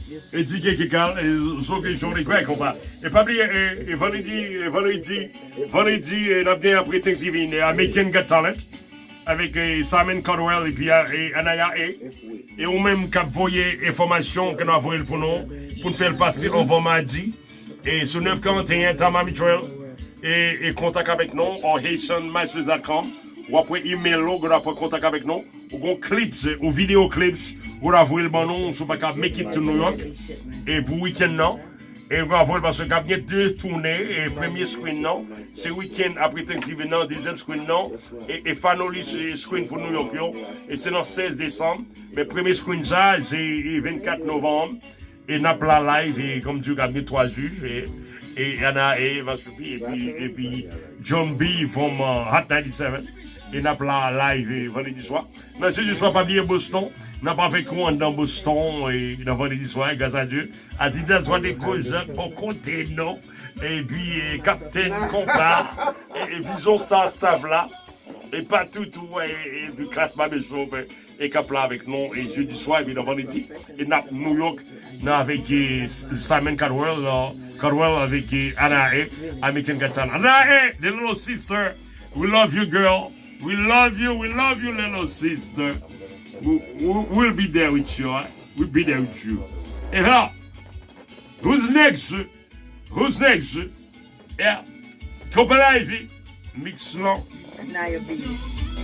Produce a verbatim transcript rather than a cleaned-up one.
E di ke ke kal, e so ke jodi kwè konpa. E pa bliye, e, e vandredi, e vandredi, vandredi, e n ap gen apre Thanksgiving, e American Got Talent, avèk, e, Simon Cardwell, epi, e, Anaya A. E ou menm k ap voye enfòmasyon, ke n a voye l pou nou, pou n fè l pase anvan madi. E sou nèf karanteyen Tamami Trail, e, e kontak avèk nou, or Haitian MySpace dot com. W ap wè email ou, ou ap wè kontak avèk nou. Ou gon clips, ou video clips, ou ta voye l ban nou, si w pa ka make it to New York. E pou weekend nan, e ou ta voye l paske k ap gen de toune, e premye screen nan, se weekend apre Thanksgiving nan, dezyèm screen nan, e, e finally se screen pou New York yo, e se nan sèz desanm, men premye screen sa, se, e vennkat novanm, e n ap la live, e kòm di, k ap gen twa jij, e, e Ana, e Masupi, epi, epi John B from uh, Hot ninety-seven, e n ap la live, e vandredi swa. Nan jedi swa, pa bliye Boston, n ap avèk ou anndan Boston, e nan vandredi swa, e gras a Dye, Adidas va te koz bò kote nou, epi, e kaptèn konpa, e, e Vizyon Star Staff la, e pa toutou, e, e, epi klas Babesou, e k ap la avèk nou, e jedi swa, epi nan vandredi, e n ap New York, nan avèk, e, S-, Simon Cardwell, e, Cardwell avèk, e, Ana, e, American Got Talent. Ana, e, the little sister, we love you, girl. We love you, we love you, little sister. We, we, we'll be there with you, eh? We'll be there with you. And now, who's next? Who's next? Yeah. Couple Ivy, mix lan. Naya B.